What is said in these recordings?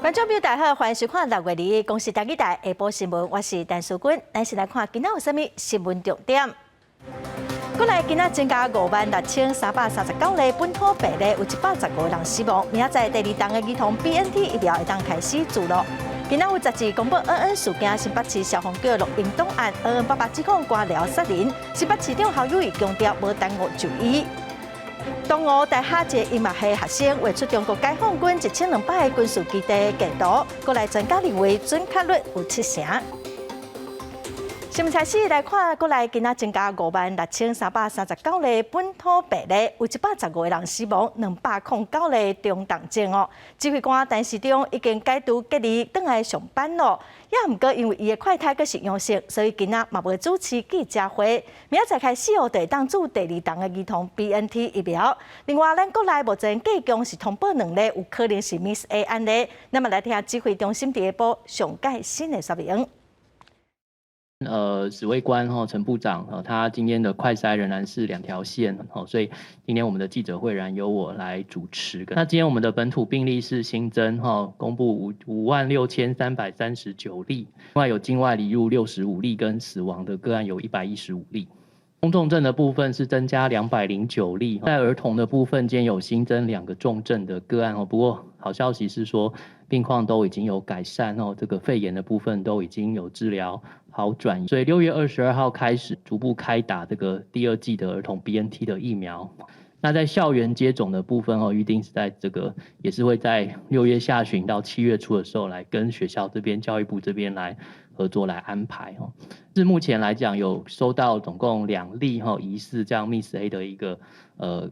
觀眾朋友大家好，歡迎收看六月二日公視台語台下晡新聞，我是陳淑君。咱先來看今仔有啥物新聞重點。國內今仔增加56,339例本土病例，有115人死亡。明仔載第二劑的兒童 BNT 疫苗會當開始注入。今仔有雜誌公布恩恩事件，新北市消防局錄音檔案，恩恩爸爸指控官僚殺人。新北市長侯友宜強調無耽誤就醫。東吳大學一个音樂系學生畫出中國解放軍1200个軍事基地地圖，國內專家認為準確率有七成。新聞開始來看，國內今仔增加56,339例本土病例，有115個人死亡，209例中重症哦。指揮官陳時中已經解除隔離，轉來上班咯。也毋過因為伊的快篩閣是陽性，所以今仔嘛無主持記者會。明仔載開始哦，就會當注第二劑的兒童 BNT 疫苗。另外，咱國內目前隔強是通報兩例，有可能是 Miss A 案例。那麼來聽指揮中心佇下晡上蓋新的說明。指揮官哈陳部長，他今天的快篩仍然是兩條線，所以今天我們的記者會仍然由我來主持。那今天我們的本土病例是新增哈，公布56,339例，另外有境外移入65例，跟死亡的個案有115例。中重症的部分是增加209例，在兒童的部分，今天有新增兩個重症的個案哦。不過好消息是說，病況都已經有改善哦，這個肺炎的部分都已經有治療好轉，所以6月22號開始逐步開打這個第二劑的兒童 BNT 的疫苗。那在校園接種的部分哦，預定是在這個也是會在6月下旬到7月初的時候來跟學校這邊、教育部這邊來合作來安排哦。是目前來講有收到總共兩例哈疑似這樣 Miss A 的一個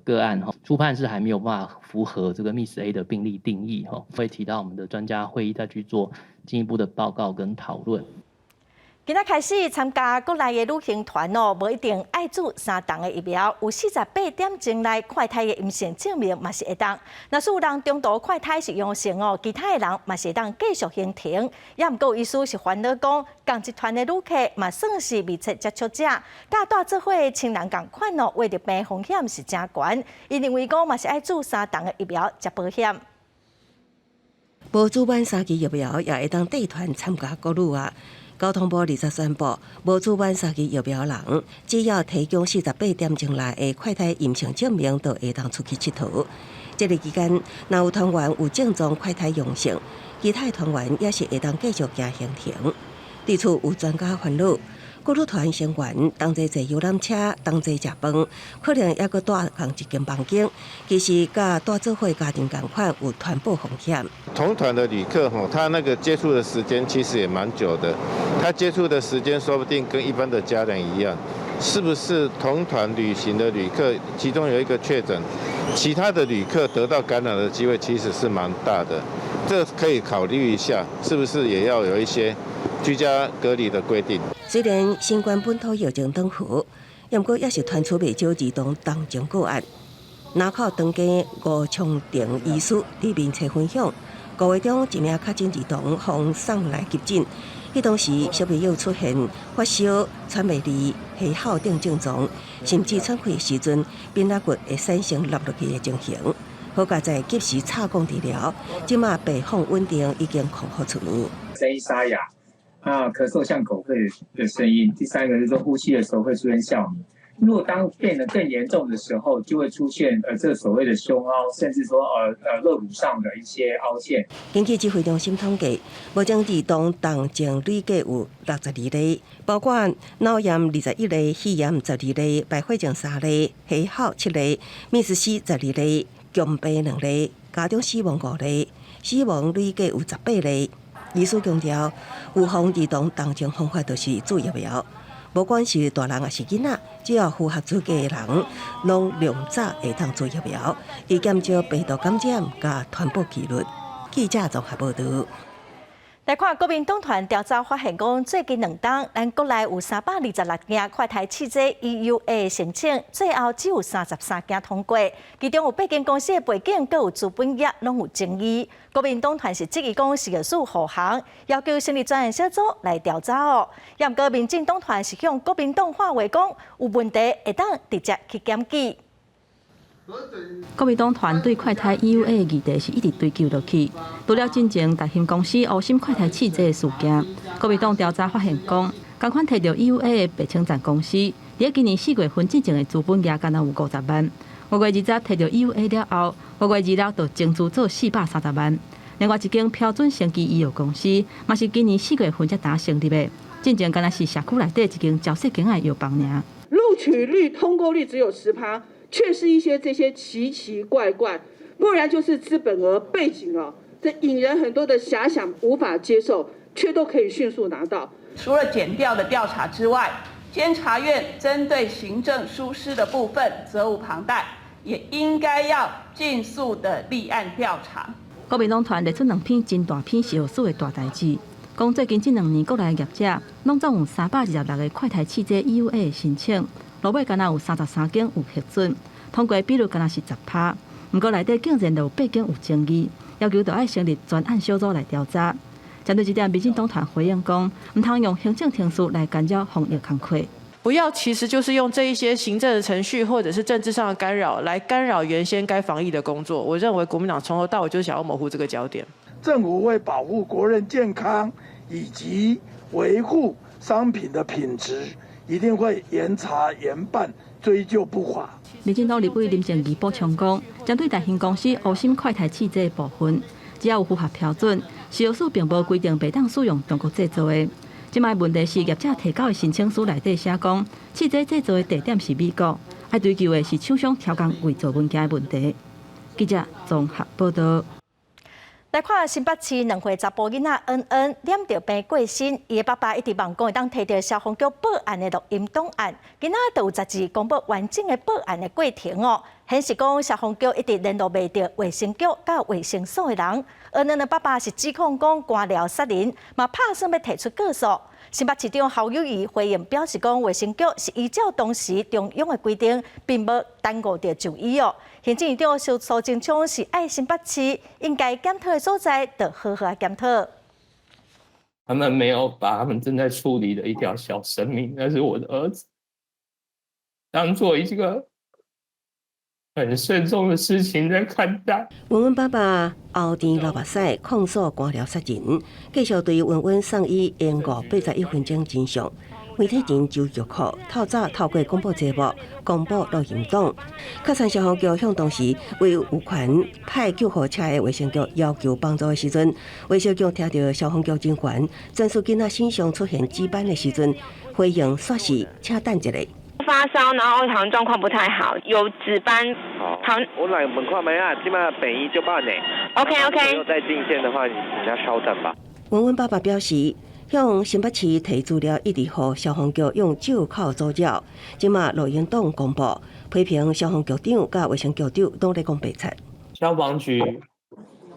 個案哈，初判是還沒有辦法符合這個 Miss A 的病例定義哈，會提到我們的專家會議再去做進一步的報告跟討論。今仔開始參加國內的旅行團哦，無一定愛注三劑的疫苗，有48點鐘內快篩的陰性證明嘛是會當。若是有人中途快篩是陽性哦，其他的人嘛是會當繼續行程。也毋過醫師是煩惱講，仝一團的旅客嘛算是密切接觸者，佮帶做伙的親人仝款哦，患著病風險是誠懸。伊認為講嘛是愛注三劑的疫苗才保險。無注滿三劑疫苗也會當帶團參加國旅啊！交通部二十宣布，無注滿三劑疫苗人，只要提供四十八點鐘內的快篩陰性證明，就會當出去𨑨迌。這个期間，若有團員有症狀快篩陽性，其他團員也是會當繼續行行程。對此有專家煩惱，國旅團成員同齊坐遊覽車，同齊食飯，可能猶閣蹛仝一間房間，其實佮蹛做伙家庭仝款有傳播風險。同團的旅客吼，他那個接觸的時間其實也蠻久的，他接觸的時間說不定跟一般的家人一樣，是不是同團旅行的旅客，其中有一個確診，其他的旅客得到感染的機會其實是蠻大的，這可以考慮一下，是不是也要有一些居家隔離的規定。雖然新冠本土疫情轉好，毋過也是傳出袂少兒童重症個案。林口長庚吳昌廷醫師佇面冊分享，5月中一名確診兒童予送來急診，彼當時小朋友出現發燒、喘袂利、氣哮等症狀，甚至喘氣的時陣，邊仔骨會產生凹落去的情形。好佳哉及時插管治療，這馬病況穩定，已經康復出院。聲音沙啞。啊，咳嗽像狗吠的聲音。第三個是說呼吸的時候會出現哮鳴。如果當變得更嚴重的時候，就會出現這個所謂的胸凹，甚至說肋骨上的一些凹陷。根據指揮中心統計，目前兒童重症累計有62例，包括腦炎21例、肺炎12例、敗血症三例、血哮七例、MIS-C 12例、強病兩例，家長死亡五例，死亡累計有18例。醫師強調，預防兒童重症方法就是注疫苗，不管是大人抑是囡仔，只要符合資格的人，攏量早會當注疫苗，以減少病毒感染佮傳播幾率。記者綜合報導。來看國民黨團調查發現，講最近2冬，咱國內有326件快篩試劑 EUA 申請，最後只有33件通過。其中有八間公司的背景，閣有資本業攏有爭議。國民黨團是質疑講食藥署護航，要求成立專案小組來調查哦。也毋過民進黨團是向國民黨喊話講，有問題會當直接去檢舉。國民黨團對快篩 EUA 的議題是一直追究落去。除了進前大興公司烏心快篩試劑的事件，國民黨調查發現講，仝款提著 EUA 的白清站公司，佇今年4月份之前的資本額敢若有50萬，5月20提著 EUA 了後，5月26就增資做430萬。另外一間標準生技醫藥公司，嘛是今年4月份才剛成立的，進前敢若是社區內底一間招細間的藥房爾。錄取率、通過率只有10%，卻是一些這些奇奇怪怪，不然就是資本額背景哦，這引人很多的遐想，無法接受，卻都可以迅速拿到。除了檢調的調查之外，監察院針對行政疏失的部分，責無旁貸，也應該要盡速的立案調查。國民黨團列出兩篇真大篇食藥署的大代誌，講最近這兩年國內業者攏總有326個快篩試劑 EUA 的申請，落尾敢若有33間有核准，通過比率敢若是10%。毋過內底竟然有八間有爭議，要求著愛成立專案小組來調查。針對這點，民進黨團回應講，毋通用行政程序來干擾防疫工課。不要，其實就是用這一些行政的程序或者是政治上的干擾，來干擾原先該防疫的工作。我認為國民黨從頭到尾就是想要模糊這個焦點。政府為保護國人健康以及維護商品的品質，一定會嚴查嚴辦，追究不法。民進黨立委林靜儀補充講，針對大興公司烏心快篩試劑的部分，只要有符合標準，食藥署並無規定袂當使用中國製造的。這擺問題是業者提交的申請書內底寫講，試劑製造的地點是美國，愛追究的是廠商刁工偽造文件的問題。記者綜合報道。來看新北市2歲查埔囡仔恩恩染著病過身，伊的爸爸一直望講會當提著消防局報案的錄音檔案，今仔就有雜誌公布完整的報案的過程哦，顯示講消防局一直聯絡袂著衛生局佮衛生所的人，恩恩的爸爸是指控講官僚殺人，嘛拍算欲提出告訴。新北市長侯友宜回應表示講，衛生局是依照當時中央的規定，並無耽誤著就醫哦。行政院長蘇貞昌是愛新北市應該檢討的所在，就好好仔檢討。他們沒有把他們正在處理的一條小生命，那是我的兒子，當做一個很慎重的事情在看待。文文爸爸後田流目屎控訴官僚殺人，繼續對文文送醫延誤81分鐘真相。媒體人周玉蔻透早透過廣播節目公布錄音檔，確認消防局向當時為有權派救護車的衛生局要求幫助的時陣，衛生局聽著消防局人員陳述囡仔身上出現紫斑的時陣，回應說是請等一下。發燒，然後好像狀況不太好，有紫斑。好，我來問看覓啊，這馬病院就辦呢。 OK。如果再進線的話，你要稍等吧。文文爸爸表示，向新北市提資料，一直予消防局用借口阻擾。這馬錄音檔公布，批評消防局長佮衛生局長攏咧講白賊。消防局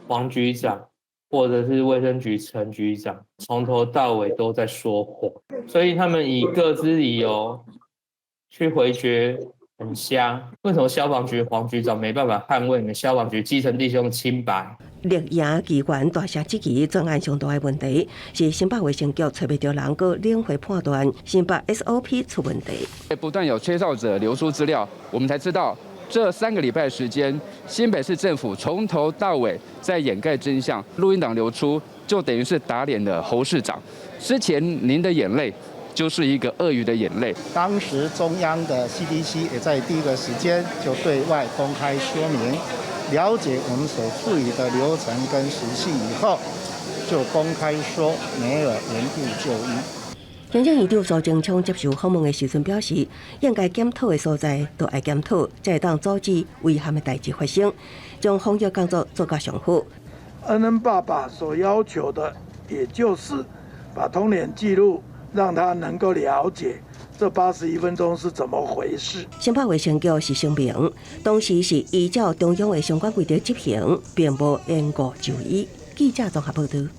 黃局長，或者是衛生局陳局長，從頭到尾都在說謊，所以他們以各自理由去回絕很瞎。為什麼消防局黃局長沒辦法捍衛你們消防局基層弟兄的清白？綠營議員大聲質疑專案上大的問題是新北衛生局揣袂著人，閣領回判斷新北 SOP 出問題。不斷有吹哨者流出資料，我們才知道這3個禮拜時間，新北市政府從頭到尾在掩蓋真相。錄音檔流出，就等於是打臉了侯市長。之前您的眼淚就是一個鱷魚的眼淚。當時中央的 CDC 也在第一個時間就對外公開說明，了解我們所處理的流程跟時序以後，就公開說沒有延誤就醫。行政院長蘇貞昌接受訪問的時陣表示，應該檢討的所在都愛檢討，才會當阻止遺憾的代誌發生，將防疫工作做甲上好。恩恩爸爸所要求的，也就是把通聯記錄，讓他能夠了解這81分鐘是怎麼回事。新北衛生局是聲明，當時是依照中央的相關規定執行，並無延誤就醫。記者綜合報道。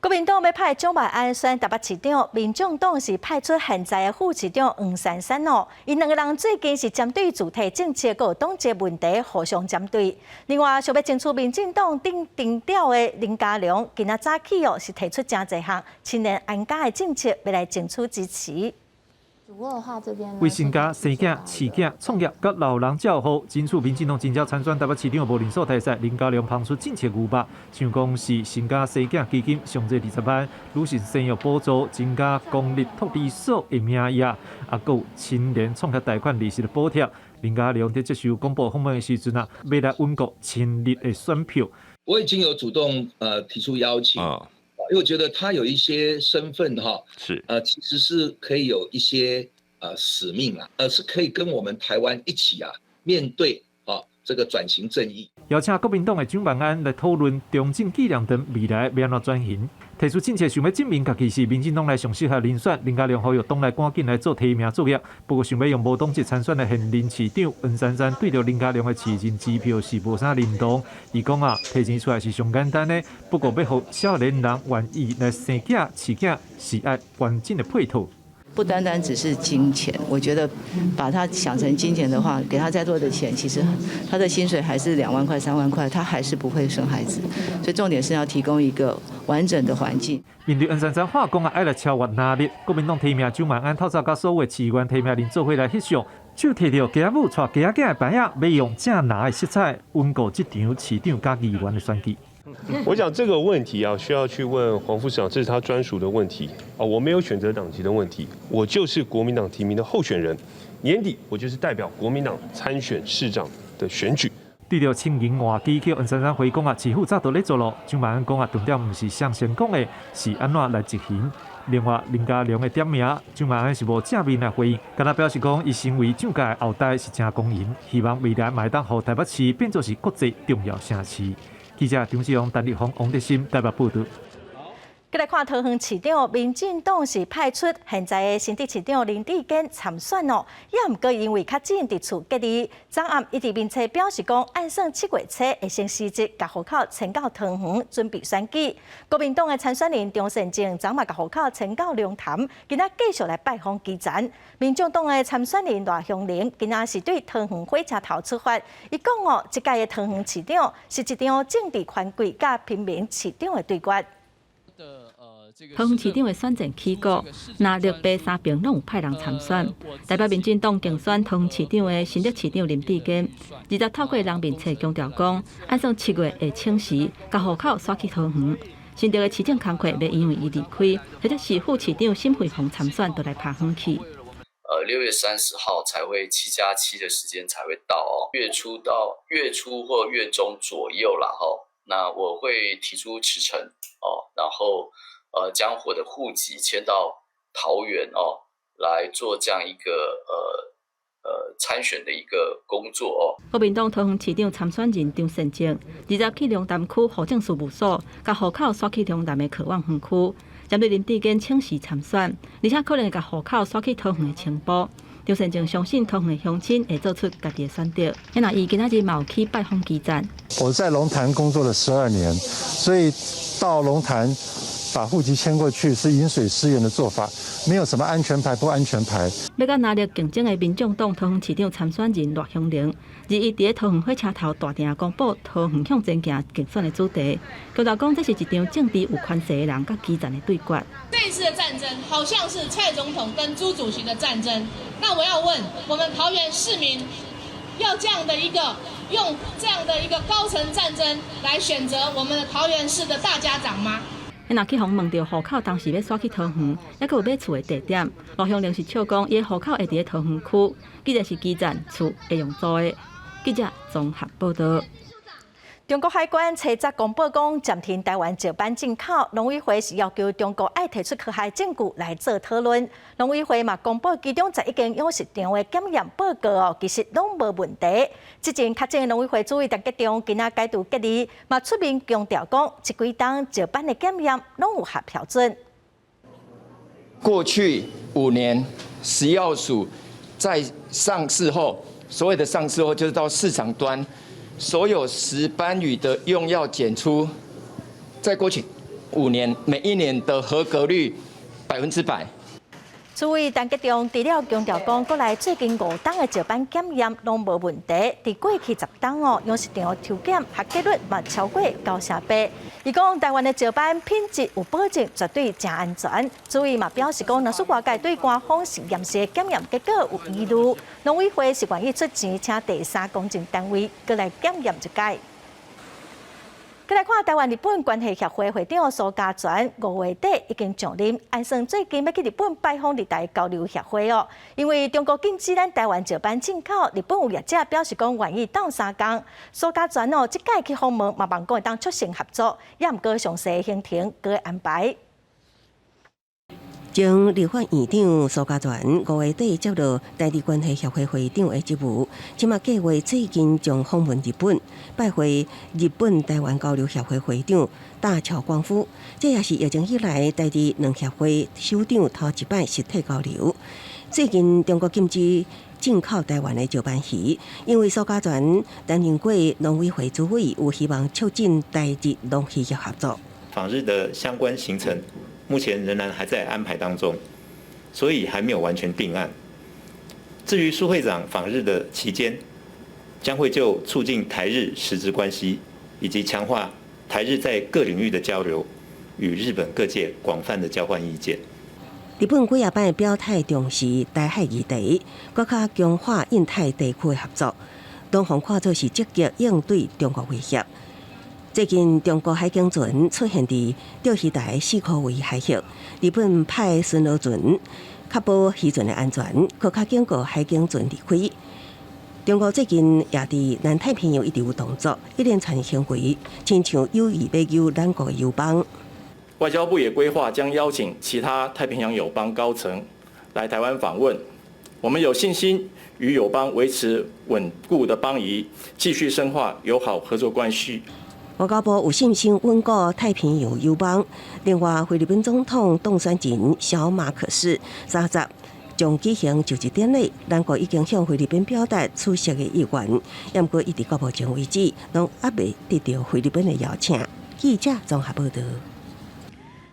國民黨欲派蔣萬安選台北市長，民眾黨是派出現在的副市長黃珊珊哦。𪜶兩個人最近是針對主體政策佮黨籍問題互相針對。另外，想欲爭取民進黨頂定調的林佳龍，今仔早起哦是提出誠濟項青年安家的政策，欲來爭取支持。為身家、生囝、飼囝、創業佮老人照顧，爭取民進黨真正參選台北市長無人數大賽，林佳龍拋出政策牛肉，像講是身家生囝基金上濟20萬，女性生育補助增加公立托兒所的名額，啊，閣有青年創業貸款利息的補貼。林佳龍佇接受廣播訪問的時陣啊，欲來穩固親日的選票。我已經有主動提出邀請，因為我覺得他有一些身份哈，其實是可以有一些使命啊，是可以跟我們台灣一起啊面對啊這個轉型正義。邀請國民黨的蔣萬安來討論中正紀念堂未來欲按怎轉型，提出政策想欲證明家己是民進黨內上適合人選。林佳龍呼籲黨內趕緊來做提名作業。不過想欲用無黨籍參選的現任市長黃珊珊對著林佳龍的市政支票是無啥認同。伊講啊，提錢出來是上簡單的，不過欲予少年人願意來生囝飼囝，是愛完整的配套。不單單只是金錢，我覺得把它想成金錢的話，給他再多的錢，其實他的薪水還是2萬塊、3萬塊，他還是不會生孩子。所以重點是要提供一個完整的環境。面對黃珊珊話講啊，愛來超越拿力，國民黨提名蔣萬安透早佮所有市議員提名人做伙來翕相，手提著家母帶家仔的牌仔，欲用正藍的色彩穩固這場市長佮議員的選舉。我想這個問題啊，需要去問黃副市長，這是他專屬的問題啊。我沒有選擇黨籍的問題，我就是國民黨提名的候選人，年底我就是代表國民黨參選市長的選舉。對著青銀換機去黃珊珊回講啊，市府早都咧做咯。蔣萬安講啊，重點毋是誰先講的，是按怎來執行。另外，林佳龍的點名，蔣萬安是無正面來回應，敢若表示講，伊身為蔣家的後代是誠光榮，希望未來嘛會當予台北市變做是國際重要城市。記者張志勇、陳立峰、王德森台北報導。過來看桃園市長，民進黨是派出現在的新竹市長林智堅參選哦，也毋過因為確診佇厝隔離，昨暗伊佇面冊表示講，按算7月初會先辭職，共戶口遷到桃園準備選舉。國民黨的參選人張善政昨嘛共戶口遷到龍潭，今仔繼續來拜訪基層。民眾黨的參選人賴香伶今仔是對桃園火車頭出發，伊講哦，這屆的桃園市長是一場政治權貴佮平民市長的對決。桃園市長的選戰起鼓，藍綠白三邊攏有派人參選。代表民進黨競選桃園市長的新竹市長林智堅，20透過人面冊強調講，按算7月會請辭，共戶口徙去桃園。新竹的市政工課欲因為伊離開，或者是副市長沈慧虹參選，就來拍遠去。 6月30號才會7加7的時間才會到哦，月初到月初或月中左右啦，吼。那我會提出辭呈哦，然後將我的戶籍遷到桃園哦，來做這樣一個參選的一個工作哦。國民黨桃園市長參選人張善政，20去龍潭區戶政事務所，共戶口徙去龍潭的渴望園區，針對林智堅請辭參選，而且可能會共戶口徙去桃園的情報。張善政相信桃園的鄉親會做出家己的選擇。那伊今仔日嘛有去拜訪基層。我在龍潭工作了12年，所以到龍潭把戶籍遷過去是飲水思源的做法，沒有什麼安全牌不安全牌。欲佮藍綠競爭的民眾黨桃園市長參選人賴香伶，日伊佇咧桃園火車頭大廳公布桃園向前行競選的主題，強調講這是一場政治有權勢的人佮基層的對決。這次的戰爭好像是蔡總統跟朱主席的戰爭，那我要問我們桃園市民，要這樣的一個用這樣的一個高層戰爭來選擇我們的桃園市的大家長嗎？若去予問著戶口當時欲徙去桃園，猶閣有買厝的地點，賴香伶是笑講，伊的戶口會佇咧桃園區，既然是基層厝會用租的。記者綜合報導。中國海關初十公布講暫停台灣石斑進口，農委會是要求中國愛提出科學證據來做討論。農委會嘛公布其中11間養殖場的檢驗報告哦，其實攏無問題。之前確診的農委會主委陳吉仲今仔解除隔離，嘛出面強調講，這幾冬石斑的檢驗攏有合標準。過去5年，食藥署在上市後，所謂的上市後就是到市場端。所有石斑魚的用藥檢出，在過去五年，每一年的合格率100%。主委陳吉仲除了強調講，國內最近五冬的石斑檢驗攏無問題，佇過去10冬哦，養殖場抽檢合格率嘛超過98%。伊講台灣的石斑品質有保證，絕對誠安全。主委嘛表示講，若是外界對官方實驗室檢驗結果有疑慮，農委會是願意出錢請第三公正單位閣來檢驗一擺。閣來看台灣日本關係協會會長蘇嘉全5月底已經上任，按算最近欲去日本拜訪日台交流協會哦。因為中國禁止咱台灣石斑進口，日本有業者表示講願意鬥相共。蘇嘉全哦，這擺去訪問嘛，望講會當促成合作，也毋過詳細行程閣會安排。前立法院長蘇嘉全5月底接落台日關係協會會長的職務，這馬計劃最近將訪問日本，拜會日本台灣交流協會會長大橋廣夫，這也是疫情以來台日兩協會首長頭一擺實體交流。最近中國禁止進口台灣的石斑魚，因為蘇嘉全擔任過農委會主委，有希望促進台日農漁業合作。訪日的相關行程，目前仍然還在安排當中，所以還沒有完全定案。至於蘇會長訪日的期間，將會就促進台日實質關係以及強化台日在各領域的交流，與日本各界廣泛的交換意見。日本幾仔擺表態重視台海議題，閣較強化印太地區合作，當予看做是積極應對中國威脅。最近，中國海警船出現佇釣魚台四箍圍海域，日本派巡邏船確保漁船的安全，閣較警告海警船離開。中國最近也佇南太平洋一直有動作，一連串行為，親像有意欲勾咱國的友邦。外交部也規劃將邀請其他太平洋友邦高層來台灣訪問，我們有信心與友邦維持穩固的邦誼，繼續深化友好合作關係。外交部有信心穩固太平洋友邦。另外，菲律賓總統當選人小馬可仕30將舉行就職典禮，咱國已經向菲律賓表達出席的意願，毋過一直到目前為止，攏猶未得到菲律賓的邀請。記者綜合報導。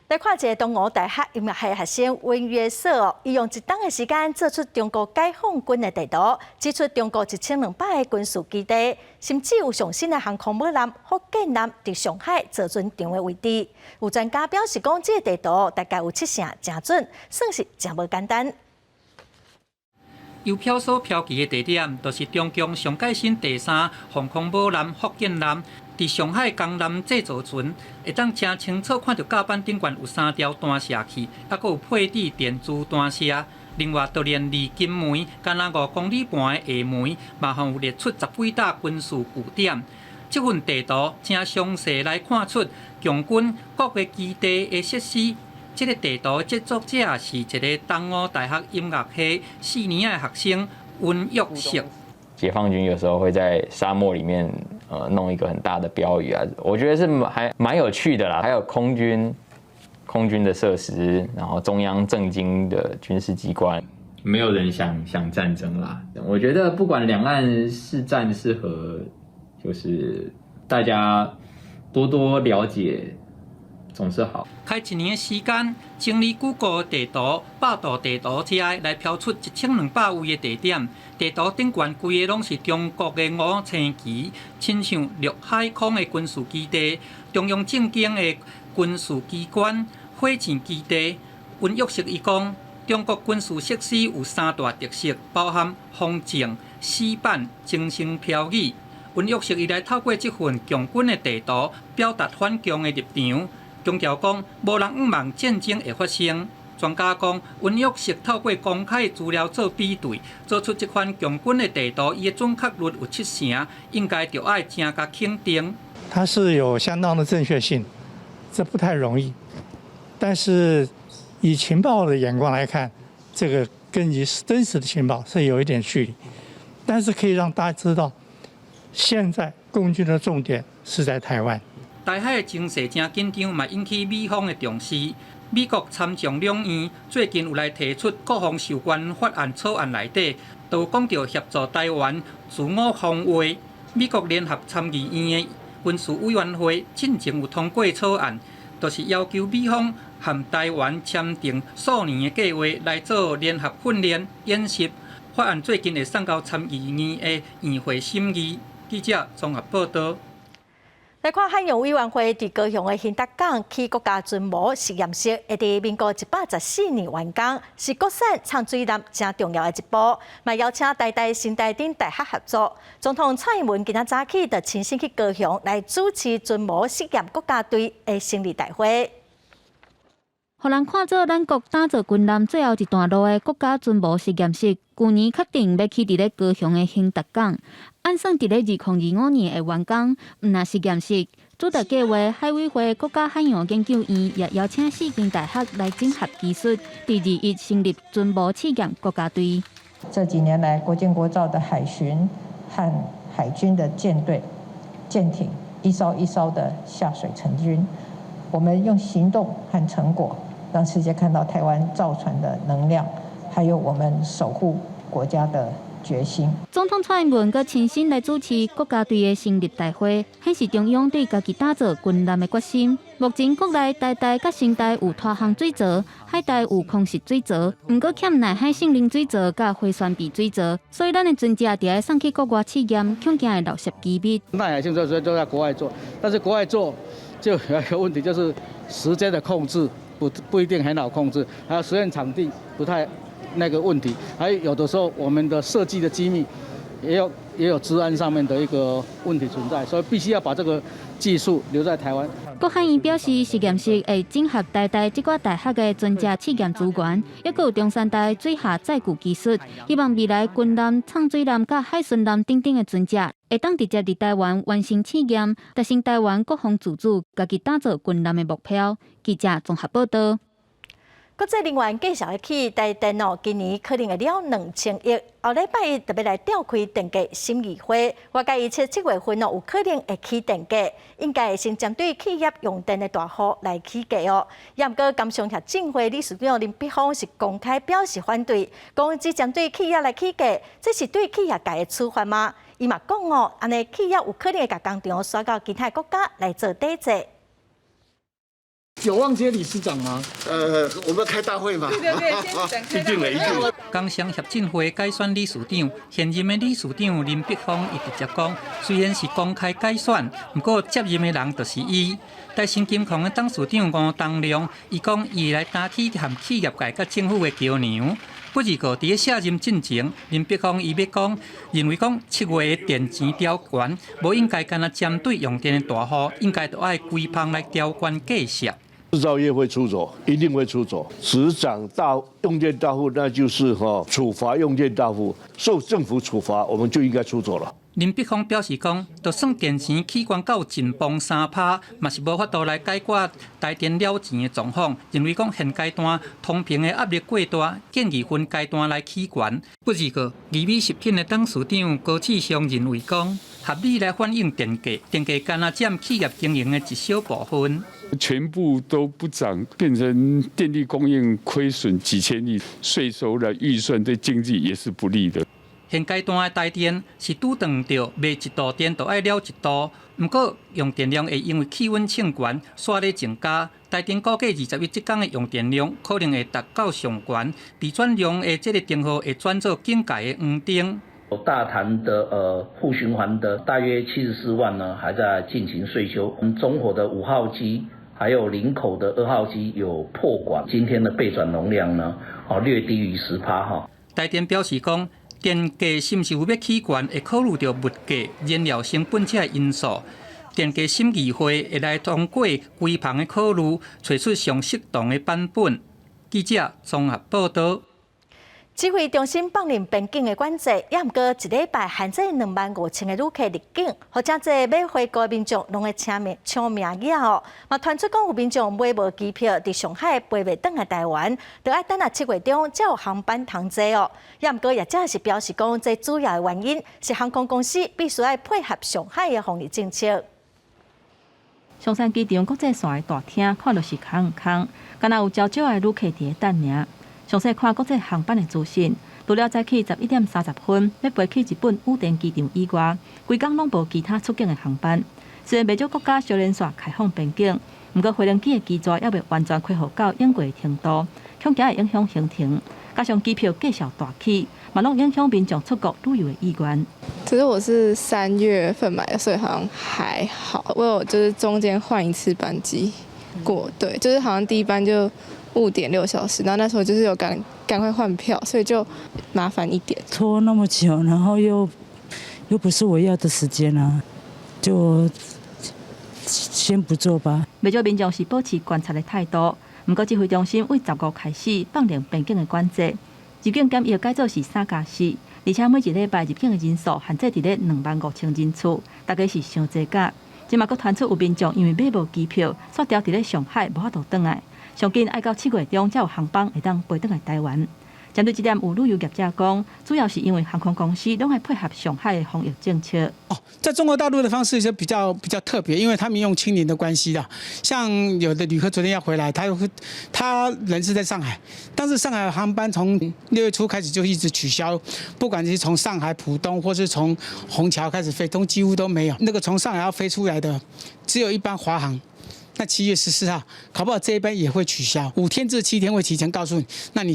來看一个東吳大學音樂系學生溫約瑟哦，伊用一冬的時間做出中國解放軍的地圖，指出中國1200个軍事基地，甚至有上新的航空母艦福建艦佇上海造船廠的位置。有專家表示講，這个地圖大概有七成誠準，算是誠無簡單。郵票所標記的地點，就是中共蔣介石第三航空母艦福建艦。佇上海江南製造船，會當誠清楚看著甲板頂懸有三條彈射器，猶閣有配置電子彈射。另外，就連離金門干焦5公里半的廈門，嘛有列出十幾搭軍事據點。這份地圖誠詳細來看出共軍各个基地的設施。這个地圖製作者是一个東吳大學音樂系四年的學生溫玉石。解放軍有時候會在沙漠裡面，弄一個很大的標語啊，我覺得是還蠻有趣的啦。還有空軍，空軍的設施，然後中央政經的軍事機關，沒有人想想戰爭啦。我覺得不管兩岸是戰是和，就是大家多多了解總是好。開一年的時間，整理 Google 地圖、百度地圖遮來標出1200位的地點。地圖頂懸規个攏是中國的五星旗，親像陸海空的軍事基地、中央政經的軍事機關、火箭基地。溫玉石伊講，中國軍事設施有三大特色，包含方正、死板、精神標語。溫玉石伊來透過這份共軍的地圖，表達反共的立場。強調講，無人向望戰爭會發生。專家講，溫玉石透過公開資料做比對，做出這款共軍的地圖，伊的準確率有七成，應該著愛誠共肯定。它是有相當的正確性，這不太容易。但是以情報的眼光來看，這個跟你真實的情報是有一點距離，但是可以讓大家知道，現在共軍的重點是在台灣。台海的情勢誠緊張，嘛引起美方的重視。美國參眾兩院最近有來提出國防授權法案草案內底，都有講著協助台灣自我防衛。美國聯合參議院的軍事委員會進前有通過草案，就是要求美方和台灣簽訂數年的計劃來做聯合訓練演習。法案最近會送到參議院的院會審議。記者綜合報導。來看海洋委員會佇高雄的興達港起國家船模實驗室，會佇民國114年完工，是國產藏水艦誠重要的一步。嘛邀請台大、成大等大學合作。總統蔡英文今仔早起就親身去高雄來主持船模實驗國家隊的成立大會。予人看做咱國打造軍艦最後一段路的國家船模實驗室，舊年確定欲起佇咧高雄的興達港，按算佇咧2025年會完工。毋但實驗室，主導計劃海委會國家海洋研究院也邀請四間大學來整合技術，佇21成立船模試驗國家隊。這幾年來，國艦國造的海巡和海軍的艦隊、艦艇一艘一艘的下水成軍，我們用行動和成果，讓世界看到台灣造船的能量，還有我們守護國家的決心。總統蔡英文閣親身來主持國家隊的成立大會，顯示中央對家己打造軍艦的決心。目前國內台大佮成大有拖航水槽，海大有空實水槽，毋過欠內海性能水槽佮回旋臂水槽，所以咱的船隻著愛送去國外試驗，恐驚會漏洩機密。耐海性這都在國外做，但是國外做就有一個問題，就是時間的控制不一定很好控制，還有實驗場地不太那個問題，還有有的時候我們的設計的機密也有資安上面的一個問題存在，所以必須要把這個技術留在台灣。國海院表示，實驗室會整合台大這寡大學的船隻試驗資源，抑閣有中山大水下載具技術，希望未來軍艦、藏水艦佮海巡艦等等的船隻，會當直接佇台灣完成試驗，達成台灣國防自主、家己打造軍艦的目標。記者綜合報道。國際能源繼續起台電哦，今年可能會了2000億。後禮拜一特別來召開電價審議會，外界預測7月份哦有可能會起電價，應該會先針對企業用電的大戶來起價哦。也毋過，工商協進會理事長林柏峰是公開表示反對，講只針對企業來起價，這是對企業界的處罰嗎？伊嘛講哦，按呢企業有可能會共工廠徙到其他國家來做抵制。有忘接理事長嗎？我們開大會嘛。對對對，一定了，一定。工商協進會改選理事長，現任的理事長林柏峰伊直接講，雖然是公開改選，毋過接任的人就是伊。台新金控的董事長吳東亮，伊講伊會來擔起和企業界佮政府的橋梁。不過，佇咧卸任進前，林柏峰伊欲講，認為講7月的電錢調懸，無應該干焦針對用電的大戶，應該著愛規範來調懸價設。製造業會出走，一定會出走。只漲大用電大戶，那就是哈處罰用電大戶，受政府處罰，我們就應該出走了。林柏峰表示講，就算電錢起懸到盡崩3%，嘛是無法度來解決台電了錢的狀況。認為講現階段通膨的壓力過大，建議分階段來起懸。不過，義美食品的董事長高志雄認為講，合理來反映電價，電價干焦佔企業經營的一小部分。全部都不漲，變成電力供應虧損幾千億，稅收的預算對經濟也是不利的。現階段的台電是拄斷著賣一度電就愛了一度，毋過用電量會因為氣溫升懸，煞咧增加。台電估計21這工的用電量可能會達到上懸，備轉量的這個燈號會轉做警戒的黃燈。大潭的負循環的大約74萬呢，還在進行歲修。中火的5號機，還有林口的2號機有破管，今天的備轉容量呢，略低於10%哈。台電表示講，電價是毋是有欲起懸，會考慮著物價、燃料成本這因素。電價審議會會來通過規範的考慮，揣出上適當的版本。記者綜合報道。指揮中心放任邊境的管制，也毋過一禮拜限制25,000个旅客入境，予誠濟欲回國的民眾攏會搶名搶名額哦。嘛傳出講有民眾買無機票，佇上海飛袂轉來台灣，著愛等到7月中才有航班通坐哦。也毋過業者是表示講，這主要的原因是航空公司必須愛配合上海的防疫政策。松山機場國際線的大廳看著是空空，敢若有少少的旅客佇咧等爾。詳細看國際航班的資訊，除了早起11點30分欲飛去日本羽田機場以外，規工攏無其他出境的航班。雖然袂少國家小連續開放邊境，毋過飛行機的機座猶未完全恢復到應過的程度，恐驚會影響行程。加上機票繼續大起，嘛攏影響民眾出國旅遊的意願。其實我是3月份買的，所以好像還好。我有就是中間換一次班機過，對，就是好像第一班就5.6小時，然後那時候就是有趕快換票，所以就麻煩一點。拖那麼久，然後又不是我要的時間啊，就先不做吧。袂少民眾是保持觀察的態度，毋過指揮中心對15開始放寬邊境的管制，入境檢疫改做是3加4，而且每一禮拜入境的人數限制佇咧25,000人次，大家是傷濟甲。這嘛閣傳出有民眾因為買無機票，煞牢佇咧上海無法度轉來，上緊愛到7月中才有航班會當飛轉來台灣。針對這點，有旅遊業者講，主要是因為航空公司攏愛配合上海的防疫政策。哦，在中國大陸的方式就比較特別，因為他們用清零的關係啦。像有的旅客昨天要回來，他人是在上海，但是上海航班從6月初開始就一直取消，不管是從上海浦東或是從虹橋開始飛，都幾乎都沒有。那個從上海要飛出來的，只有一班華航。那7月14號，搞不好這一班也會取消，5天至7天會提前告訴你，那你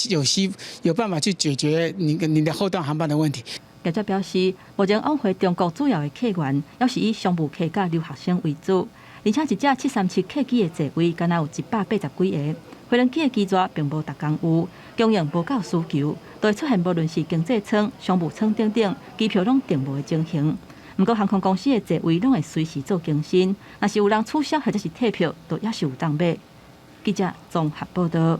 有希有辦法去解決你的後段航班的問題。業者表示，目前往回中國主要的客源，猶是以商務客佮留學生為主，而且一架737客機的座位，敢若有180幾個，飛行機的機座並無逐工有，供應無夠需求，就會出現無論是經濟艙、商務艙等等，機票攏訂無的情形。毋過航空公司的座位攏會隨時做更新，若是有人取消或者是退票，都猶是有當買。記者綜合報道。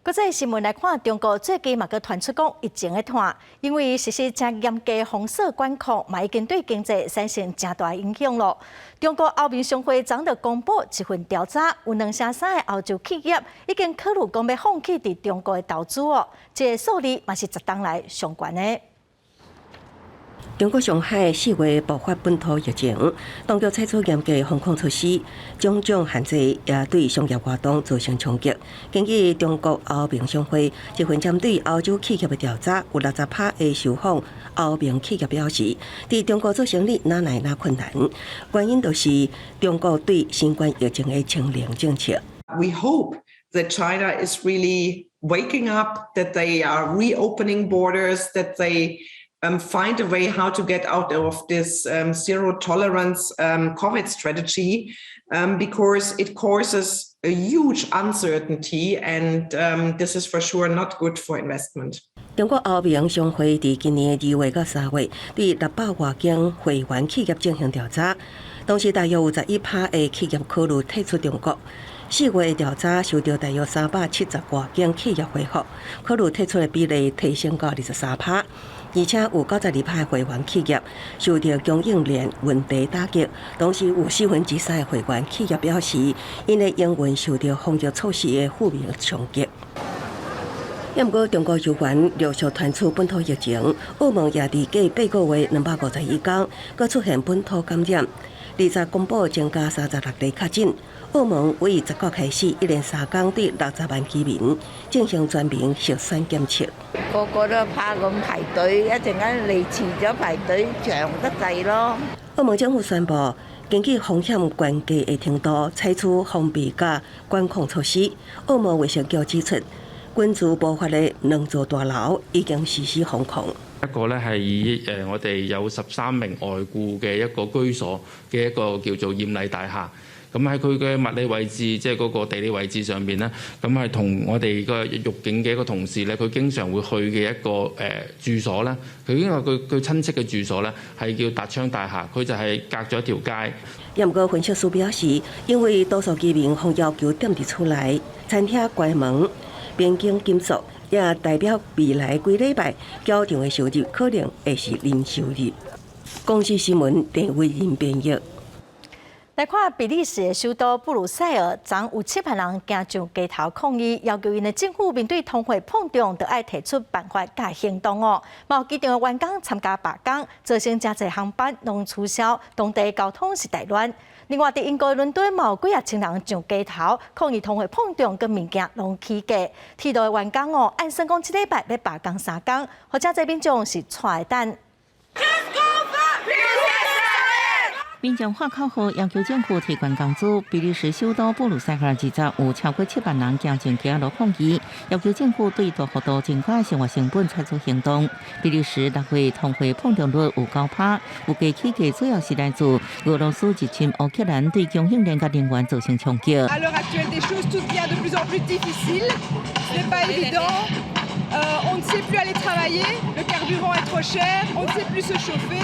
國際新聞來看，中國最近嘛閣傳出講疫情的湠，因為實施誠嚴格封鎖管控，嘛已經對經濟產生誠大影響囉。中國歐盟商會昨就公布一份調查，有2成3的歐洲企業已經考慮講欲放棄佇中國的投資哦。這個數字嘛是十冬來上懸的。中國上海4月爆發本土疫情，當局採取嚴格防控措施，種種限制也對商業活動造成衝擊。根據中國歐盟商會這份針對歐洲企業的調查，有60%的受訪歐盟企業表示，佇中國做生意愈來愈困難，原因就是中國對新冠疫情的清零政策。 We hope that China is really waking up, that they are reopening borders, that they find a way how to get out of this zero tolerance COVID strategy because it causes a huge uncertainty and this is for sure not good for investment. 中國歐盟商會佇今年2月到3月，對600外間會員企業進行調查，當時大約有11%的企業考慮退出中國。4月的調查收到大約370外間企業回覆，考慮退出的比例提升到23%。而且有92%會員企業受到供應鏈問題打擊，同時有3/4的會員企業表示，𪜶的營運受到防疫措施的負面衝擊。毋過，中國猶原陸續傳出本土疫情，澳門也佇過8個月251天，閣出現本土感染，20公布增加36例確診。澳門對19開始，一連3工對60萬居民進行全民核酸檢測。個個都怕咁排隊，一陣間嚟遲咗排隊長得滯咯。澳門政府宣布，根據風險懸低的程度，採取封閉佮管控措施。澳門衛生局指出，根據爆發的兩座大樓已經實施封控。一個咧係以我哋有13名外僱嘅一個居所嘅一個叫做艷麗大廈。咁喺佢嘅物理位置，即係嗰個地理位置上邊咧，咁係同我哋個獄警嘅一個同事咧，佢經常會去嘅一個住所咧，佢因為佢親戚嘅住所咧係叫達昌大廈，佢就係隔咗一條街。毋過分析師表示，因為多數居民予要求踮佇厝內，餐廳關門，邊境緊鎖，也代表未來幾禮拜繳場的收入可能會是零收入。公視新聞鄭偉仁編譯。來看比利時的首都布魯塞爾，昨有7萬人行上街頭抗議，要求𪜶的政府面對通貨膨脹，著愛提出辦法佮行動哦。嘛有機場的員工參加罷工，造成誠濟航班攏取消，當地交通是大亂。另外，佇英國倫敦，嘛有幾仔千人上街頭抗議通貨膨脹，佮物件攏起價。鐵路的員工哦，按算講這禮拜欲罷工3工，予誠濟民眾是𤆬來等。民眾喊口號，要求政府提懸工資。比利時首都布魯塞爾20有超過7萬人行上街路抗議，要求政府對大幅度增加生活成本採取行動。比利時6月通貨膨脹率有9趴，物價起價主要是來自俄羅斯入侵烏克蘭對供應鏈佮能源造成衝擊。 À l'heure actuelle des choses, tout devient de plus en plus difficile. Ce n'est pas évident. On ne sait plus aller travailler, le carburant est trop cher, on ne sait plus se chauffer,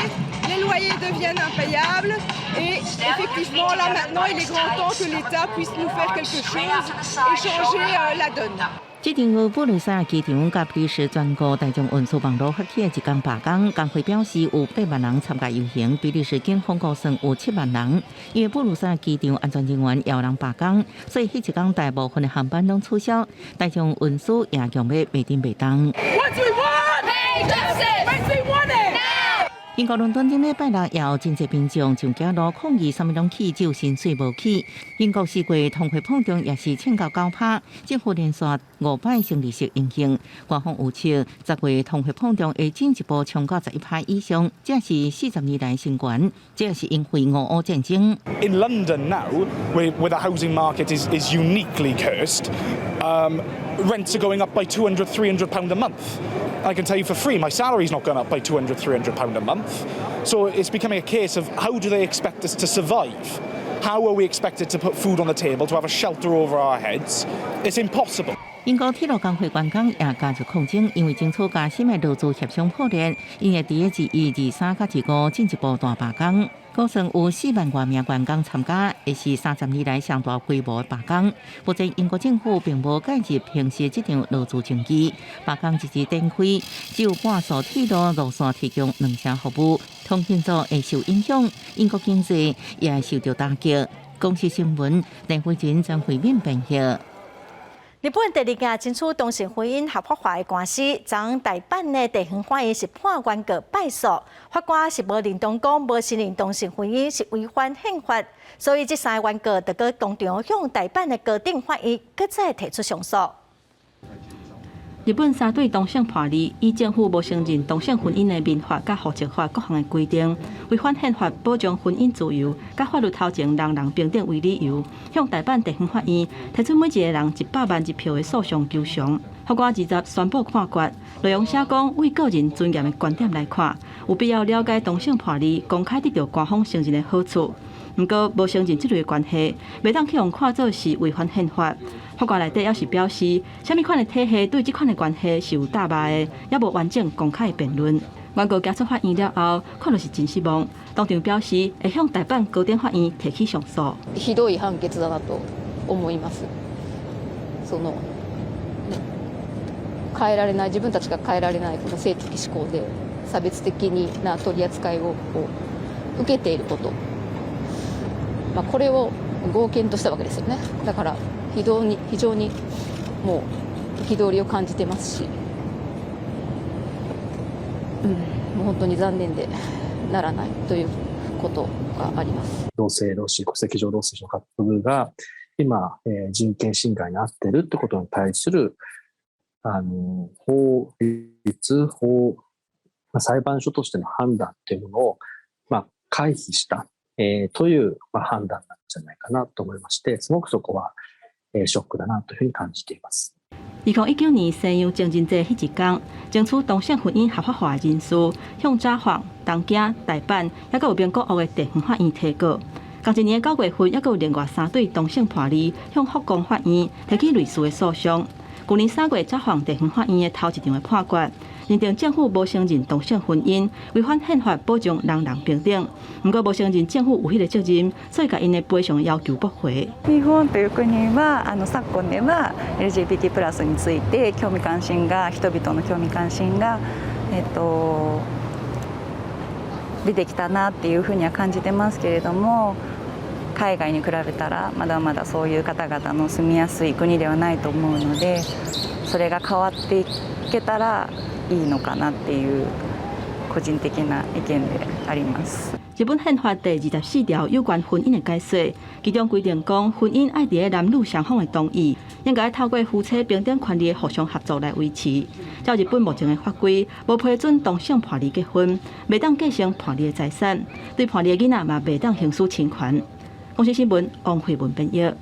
les loyers deviennent impayables et effectivement là maintenant il est grand temps que l'État puisse nous faire quelque chose et changer la donne. 這場由布魯塞爾機場佮比利時全國大眾運輸網絡發起的一天罷工，工會表示有8萬人參加遊行，比利時警方估算有7萬人。因為布魯塞爾機場安全人員也有人罷工，所以彼一工大部分的航班攏取消，大眾運輸也強欲袂振袂動。 What do we want? When do we want it? Now! 英國倫敦頂禮拜六也有真濟民眾上街路抗議，啥物攏起，只有薪水無起。英國四月通貨膨脹也是衝到9趴，政府連續5擺升利息因應。官方預測10月通貨膨脹會進一步衝到11趴以上，這是40年來新高。這是因為俄烏戰爭。 In London now, where the housing market is uniquely cursed, rents are going up by 200, £300 a month. I can tell you for free, my salary's not gone up by 200, £300 a month. So it's becoming a case of how do they expect us to survive? How are we expected to put food on the table, to have a shelter over our heads? It's impossible. 英國鐵路工會員工也加入抗爭，因為爭取加薪的勞資協商破裂，𪜶會佇21、23佮25進一步大罷工。估算有4萬外名員工參加，會是30年來上大規模的罷工。目前英國政府並無介入平息這場勞資爭議，罷工一時展開，只有半數鐵路路線提供兩成服務，通勤族會受影響，英國經濟也會受到打擊。公視新聞，林慧珍、張慧敏編譯。日本第二件爭取同性婚姻合法化的官司，昨大阪的地方法院是判原告敗訴，法官是無認同講無承認同性婚姻是違反憲法，所以這三個原告就閣當場向大阪的高等法院閣再提出上訴。日本三對同性伴侶以政府無承認同性婚姻的民法佮戶籍法各項的規定，違反憲法保障婚姻自由，佮法律頭前人人平等為理由，向大阪地方法院提出每一个人100萬日票的訴訟求償。法官20宣布判決，內容寫講，為個人尊嚴的觀點來看，有必要了解同性伴侶公開得到官方承認的好處。毋過，無承認這類關係，袂當去予看做是違反憲法。法官內底猶是表示，啥物款的體系對這款的關係是有搭肉的，猶無完整公開的辯論。原告行出法院了後，看著是真失望，當場表示會向大阪高等法院提起上訴。ひどい判決だなと思います。その変えられない自分たちが変えられないこの性的指向で差別的な取り扱いを受けていること、まあ、これを合憲としたわけですよね。だから非常に非常にもう憤りを感じてますし、もう本当に残念でならないということがあります。同性同士、戸籍上同性のカップルが今、人権侵害に遭っているってことに対する法律、裁判所としての判断というものを、まあ、回避した、という、まあ、判断なんじゃないかなと思いまして、すごくそこは、ショックだなというふうに感じています。2019年西洋情人節彼一工，爭取同性婚姻合法化的人士向札幌、東京、大阪，猶閣有名古屋的地方法院提告。仝一年9月份，猶閣有另外三對同性伴侶向福岡法院提起類似的訴訟。舊年3月，札幌地方法院的頭一場的判決，認定政府無承認同性婚姻，違反憲法保障人人平等。毋過無承認政府有彼个責任，所以共𪜶的賠償要求駁回。日本という国は昨今では LGBT プラスについて興味関心が人々の興味関心が出てきたなっていうふうには感じてますけれども、海外に比べたらまだまだそういう方々の住みやすい国ではないと思うので、それが変わっていけたらいいのかなっていう個人的な意見であります。日本憲法第24條有關婚姻的解說，其中規定講，婚姻愛佇咧男女雙方的同意，應該透過夫妻平等權利的互相合作來維持。照日本目前的法規，無批准同性伴侶結婚，袂當繼承伴侶的財產，對伴侶的囡仔嘛袂當行使親權。公視新聞王慧文編譯。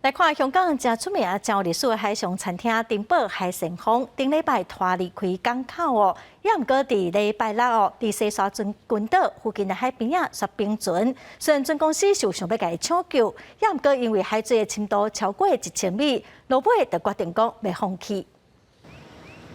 來看香港誠出名、誠有歷史的海上餐廳珍寶海鮮舫，頂禮拜拖離開港口哦，也毋過佇禮拜六哦，佇西沙群島附近的海邊仔煞冰船。雖然船公司是有想欲共伊搶救，也毋過因為海水的深度超過1000米，落尾就決定講欲放棄。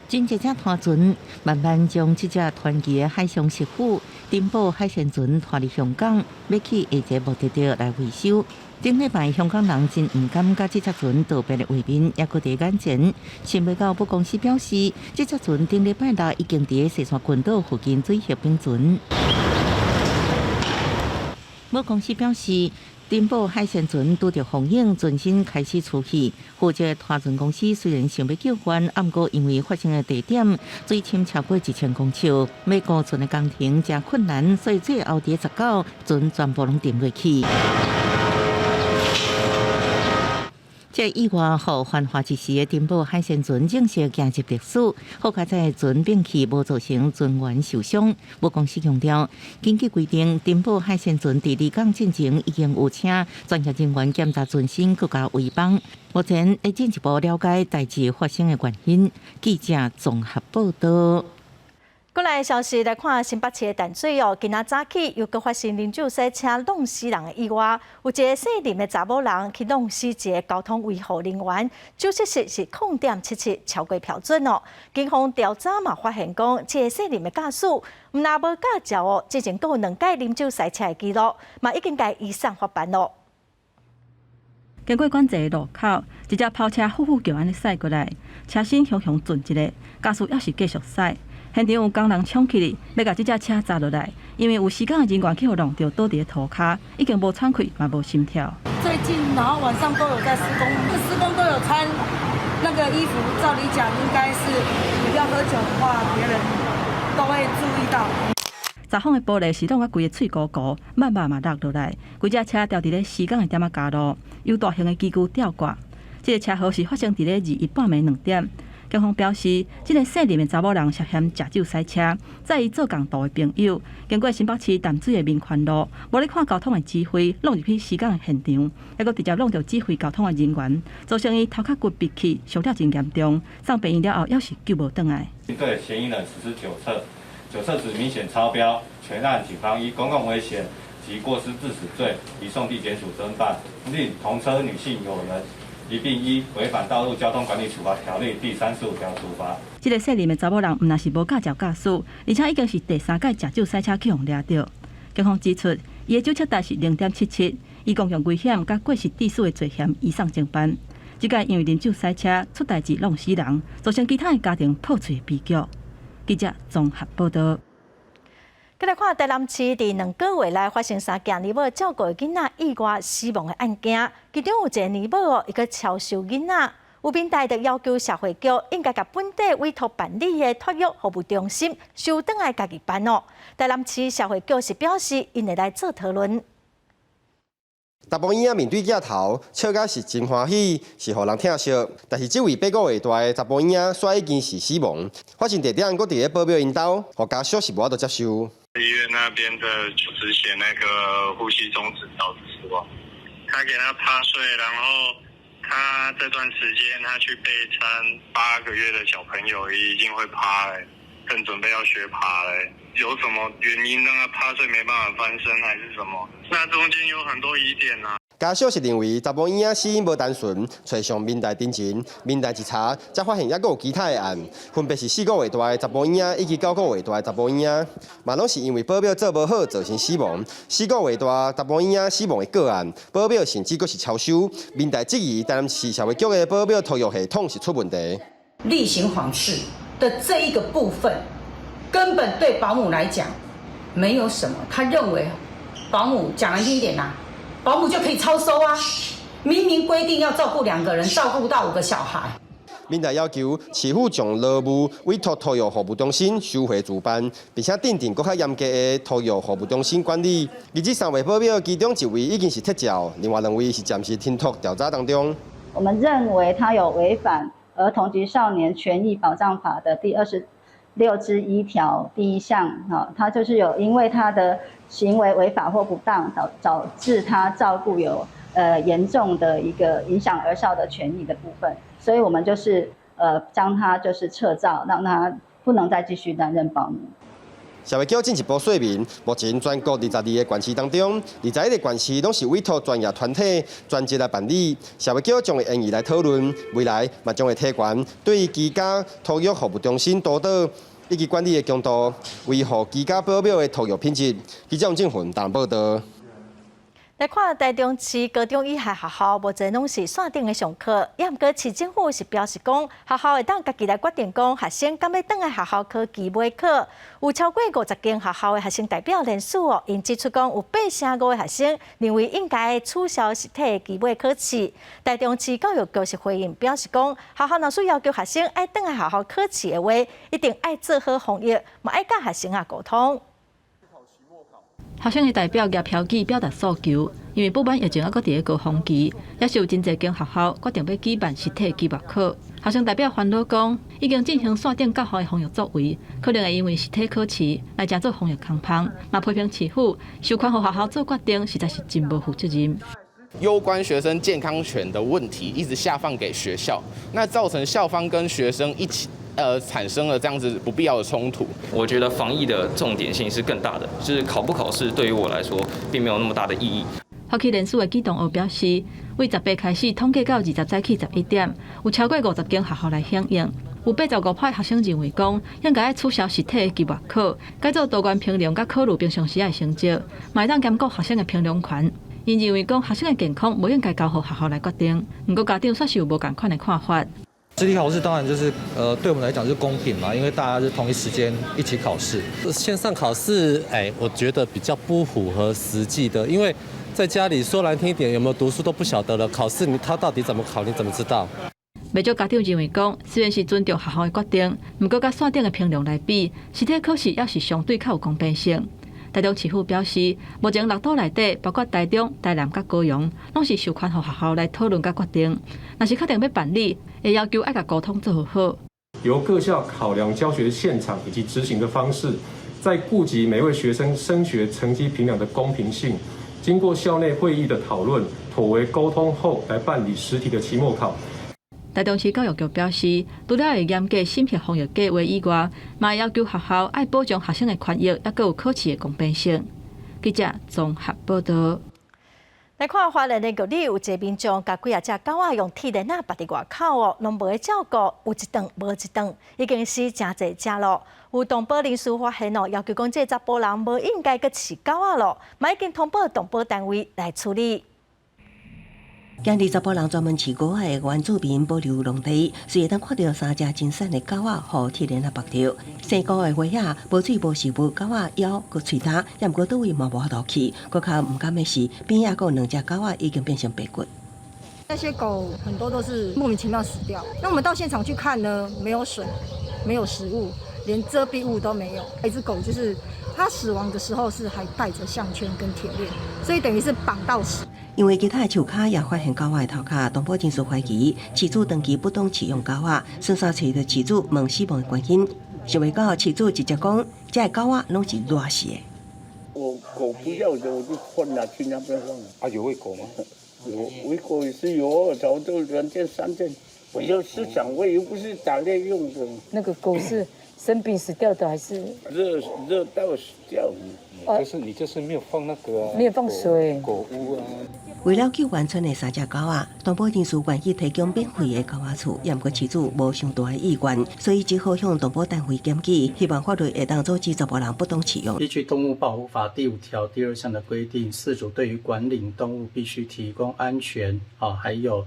真濟隻拖船慢慢將這隻傳奇的海上食府珍寶海鮮船拖離香港，欲去下一个目的地來維修。頂禮拜香港人真毋甘佮這隻船道別的畫面，猶閣佇眼前。想袂到母公司表示，這隻船頂禮拜六已經佇西沙群島附近水域冰船。母公司表示，珍寶海鮮船拄著風湧，船身開始出去。負責拖船公司雖然想欲救援，毋過因為發生的地點水深超過1000公尺，欲顧船的工程誠困難，所以最後佇19船全部攏沉落去。這意外，予繁華一時的珍寶海鮮船正式行入歷史。好佳哉船變去，無造成船員受傷。母公司強調，根據規定，珍寶海鮮船佇離港進前已經有請專業人員檢查船身，閣加圍網。目前會進一步了解代誌發生的原因。記者綜合報道。過來消息來看，新北市的淡水哦，今仔早起又閣發生啉酒駛車挵死人的意外，有一个姓林的查某人去挵死一个交通維護人員，酒測值是0.77，超過標準哦。警方調查嘛發現講，這个姓林的駕駛毋但無駕照哦，之前閣有兩擺啉酒駛車的記錄，嘛已經共移送法辦咯。經過管制的路口，一隻跑車呼呼叫按呢駛過來，車身雄雄震一下，駕駛猶是繼續駛。現場有工人衝起來，欲共這隻車砸落來，因為有施工的人員去予挵著倒佇咧塗跤，已經無喘氣，嘛無心跳。最近，然後晚上都有在施工，施工都有穿那個衣服，照理講應該是你要喝酒的話，別人都會注意到。側方的玻璃是挵甲規个碎糊糊，慢慢嘛落落來，規隻車牢佇咧施工的店仔加路，有大型的機具吊掛。這个車禍是發生佇咧21半暝2點。警方表示，這个姓林的查某人涉嫌食酒駛車，載伊做仝途的朋友，經過新北市淡水的民權路，無咧看交通的指揮，挵入去施工的現場，猶閣直接挵著指揮交通的人員，造成伊頭殼骨覕去，傷了真嚴重，送病院了後，猶是救無轉來。對嫌疑人實施酒測，酒測值明顯超標，全案警方依公共危險及過失致死罪移送地檢署偵辦，另同車女性友人一併依違反道路交通管理處罰條例第35條處罰。這个姓林的查某人毋但是無駕照駕駛，而且已經是第三擺食酒駛車去予掠著。警方指出，伊的酒測值是0.77，以公共危險佮過失致死的罪嫌移送偵辦。這擺因為啉酒駛車出代誌挵死人，造成其他的家庭破碎的悲劇。記者綜合報道。閣來看台南市佇2個月內發生三件乳母照顧囡仔意外死亡的案件，其中有一個乳母哦，伊閣超收囡仔，有民代就要求社會局應該共本地委託辦理的托育服務中心收轉來家己辦哦。台南市社會局是表示，𪜶會來做討論。查埔嬰仔面對鏡頭，笑甲是真歡喜，是予人疼惜。但是這位8個月大的查埔嬰仔，煞已經是死亡。發生地點閣佇咧保姆𪜶兜，予家屬是無法度接受。醫院那邊的就只寫那個呼吸中止導致死亡。他給他趴睡，然後他這段時間他去備餐，8個月的小朋友已經會趴了，正準備要學爬了。有什麼原因讓他趴睡沒辦法翻身，還是什麼？那中間有很多疑點啊。家屬是認為查埔嬰仔死因無單純，揣上民代偵情，民代一查，才發現猶閣有其他的案，分別是4個月大的查埔嬰仔以及9個月大的查埔嬰仔，嘛攏是因為保姆做無好造成死亡。四個月大查埔嬰仔死亡的個案，保姆甚至閣是超收，民代質疑台南市社會局的保姆托育系統是出問題。例行訪視的這一個部分，根本對保姆來講沒有什麼。他認為保姆講難聽一點啦，保姆就可以超收啊！明明規定要照顧兩個人，照顧到5個小孩。民代要求市府將勞務委託托育服務中心收回自辦，並且訂定閣較嚴格的托育服務中心管理。而這三位保姆其中一位已經是撤照，另外兩位是暫時停託調查當中。我們認為他有違反兒童及少年權益保障法的第26之1條第一項，哈，他就是有因為他的行為違法或不當，導致他照顧有嚴重的一個影響兒少的權益的部分，所以我們就是將他就是撤照，讓他不能再繼續擔任保姆。社會局進一步說明，目前全國22個縣市當中，21個縣市攏是委託專業團體專職來辦理。社會局將會研議來討論，未來嘛將會提懸對居家托育服務中心督導以及管理的強度，維護居家保姆的托育品質。記者王正雲台報道。來看台中市高中以下學校，目前攏是線頂的上課，也毋過市政府是表示講，學校會當家己來決定講，學生敢欲轉來學校考期尾考。有超過50間學校的學生代表聯署哦，𪜶指出講有85%的學生認為應該取消實體的期尾考試。台中市教育局是回應表示講，學校若是要求學生愛轉來學校考試的話，一定愛做好防疫，嘛愛佮學生仔溝通。學生的代表舉標語表達訴求，因為不滿疫情猶閣佇咧高峰期，也是有真濟間學校決定欲舉辦實體期末考。學生代表煩惱講，已經進行線頂教學的防疫作為，可能會因為實體考試來成做防疫空縫，嘛批評市府授權予學校做決定，實在是真無負責任。攸關學生健康權的問題，一直下放給學校，那造成校方跟學生一起產生了這樣子不必要的衝突。我覺得防疫的重點性是更大的，就是考不考試對於我來說並沒有那麼大的意義。發起聯署的紀同學表示，為18開始統計到20早起11點，有超過50間學校來響應，有85%學生認為講應該取消實體的期末考，改做多元評量佮考慮平常時的成績，嘛會當兼顧學生的評量權。𪜶認為講學生的健康無應該交予學校來決定，毋過家長煞是有無仝款的看法。實體考試當然就是對我們來講是公平嘛，因為大家是同一時間一起考試。線上考試，哎，我覺得比較不符合實際的，因為在家裡說難聽一點，有沒有讀書都不曉得了。考試你他到底怎麼考，你怎麼知道？袂少家長認為講，雖然是尊重學校的決定，毋過佮線頂的評量來比，實體考試猶是相對較有公平性。台中市府表示，目前六都內底，包括台中、台南佮高雄，攏是授權予學校來討論佮決定。若是確定欲辦理，會要求愛共溝通做好。由各校考量教學現場以及執行的方式，在顧及每位學生升學成績評量的公平性，經過校內會議的討論，妥為溝通後來辦理實體的期末考。台中市教育局表示，除了會嚴格審核防疫計劃以外，嘛要求學校愛保障學生的權益，猶閣有考試的公平性。記者綜合報道。來看花蓮的玉里有一個民眾，共幾仔隻狗仔用鐵鏈仔縛佇外口哦，攏無咧照顧，有一頓無一頓，已經死誠濟隻咯。有動保人士發現哦，要求講這個查埔人無應該閣飼狗仔咯，嘛已經通報動保單位來處理。今日查埔人專門飼狗仔的原住民保留農地，隨會當看著三隻真瘦的狗仔，予鐵鏈仔縛著。生孤的歲仔，無水無食物，狗仔枵閣喙焦，也毋過佗位嘛無法度去。閣較毋甘的是，邊仔閣有兩隻狗仔已經變成白骨。那些狗很多都是莫名其妙死掉。那我們到現場去看呢，沒有水，沒有食物，連遮蔽物都沒有。一隻狗就是它死亡的時候是還帶着項圈跟鐵鏈，所以等於是綁到死。因為其他的樹跤也發現狗仔的頭殼，動保人士懷疑飼主長期不當飼養狗仔，順紲揣著飼主問死亡的原因，想袂到飼主直接講，這个狗仔攏是熱死的。我狗不要的，我就放拿去那邊放。啊，有餵狗嗎？有餵狗也是有，差不多兩件三件。我就是想餵，又不是打獵用的。那個狗是生病死掉的還是？熱熱到死掉。就是你就是沒有放那個啊，沒有放水。狗屋啊。為了救援賰的三隻狗仔，動保人士願意提供免費的狗仔厝，也毋過飼主無傷大的意願，所以只好向動保單位檢舉，希望法律會當阻止查埔人不當飼養。依據《動物保護法》第5條第2項的規定，飼主對於管領動物必須提供安全啊，還有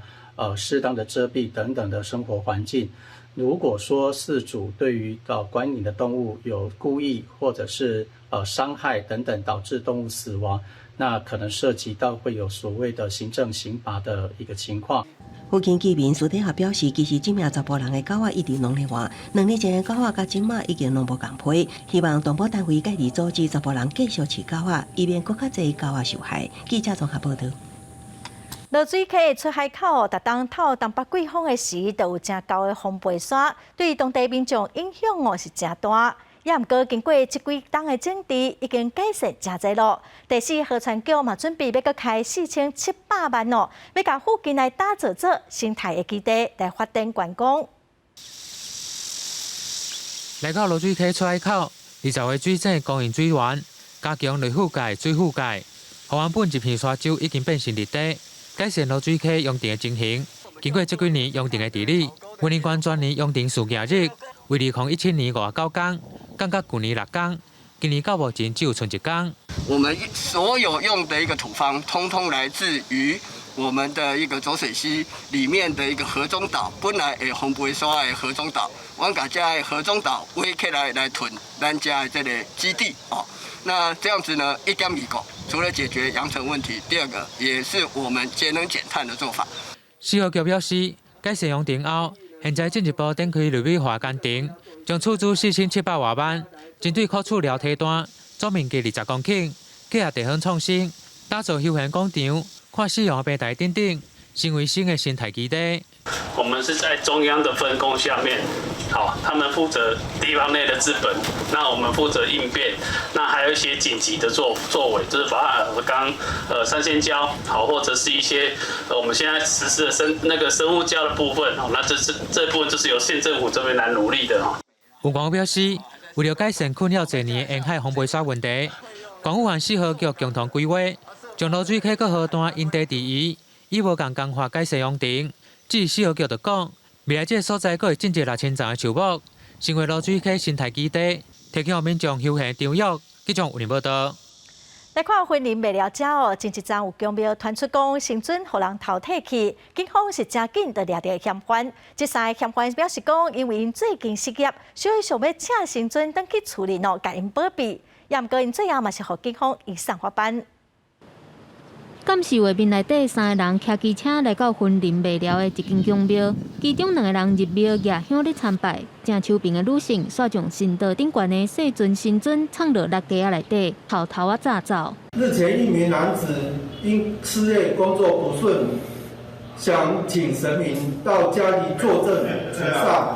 適當的遮蔽等等的生活環境。如果說飼主對於管領的動物有故意或者是傷害等等導致動物死亡，那可能涉及到會有所謂的行政刑罰的一個情況。附近居民私底下表示，其實這名查埔人的狗仔一直攏咧換，2年前的狗仔佮這馬已經攏無仝批。希望動保單位繼續阻止查埔人繼續飼狗仔，以免閣較濟狗仔受害。記者綜合報導。濁水溪出海口，逐冬透東北季風的時，就有誠厚的風背山，對當地民眾影響哦是誠大。也毋過經過這幾冬的整治，已經改善誠濟咯。第四河川局嘛準備欲閣開4700萬哦，欲共附近來打造做生態的基地，來發展觀光。來到濁水溪出海口，20個水井供應水源，加強雷覆蓋、水覆蓋，予原本一片沙洲已經變成綠地，改善濁水溪壅洪的情形。經過這幾年壅洪的治理，雲林縣全年壅洪事件日為2017年59工，降到舊年6工，今年到目前只有賰1工。我們所有用的一個土方，通通來自於我們的一個濁水溪裡面的一個河中島，本來的風背山的河中島，阮共這个河中島圍起來來囤咱遮的這個基地哦。那這樣子呢，一兼二顧，除了解決揚塵問題，第二個也是我們節能減碳的做法。四河局表示，改善壅洪後，現在進一步展開綠美化工程，將出資4700外萬，針對苦厝寮堤段總面積20公頃，結合地方創新，打造休閒廣場、看夕陽平台等等，成為新的生態基地。我們是在中央的分工下面，好，他們負責地方內的資本，那我們負責應變，那還有一些緊急的作為，就是把剛三仙膠，好，或者是一些我們現在實施的生物膠的部分，好，那這是這部分就是由縣政府這邊來努力的哈。吳光表示，為了改善困擾濟年的沿海風背沙問題，縣府和四河局共同規劃，將濁水溪各河段因地制宜，以無仝工法改善壅洪。至於四河局就講，未來這個所在閣會種植6000叢的樹木，成為濁水溪生態基地，提供民眾休閒場域。記者有報導。來看雲林麥寮遮哦，前一陣有宮廟傳出講神尊予人偷提去，警方是誠緊就掠著嫌犯。這三个嫌犯表示講，因為𪜶最近失業，所以想欲請神尊轉去厝裡哦，共𪜶保庇。也毋過𪜶最後嘛是予警方移送法辦。監視畫面內底，三个人騎機車來到雲林麥寮的一間宮廟，其中兩个人入廟舉香咧參拜，正手爿的女性煞將神桌頂懸的細尊神尊藏落六架仔內底，偷偷仔紮走。日前，一名男子因事業工作不順，想請神明到家裡坐鎮除煞，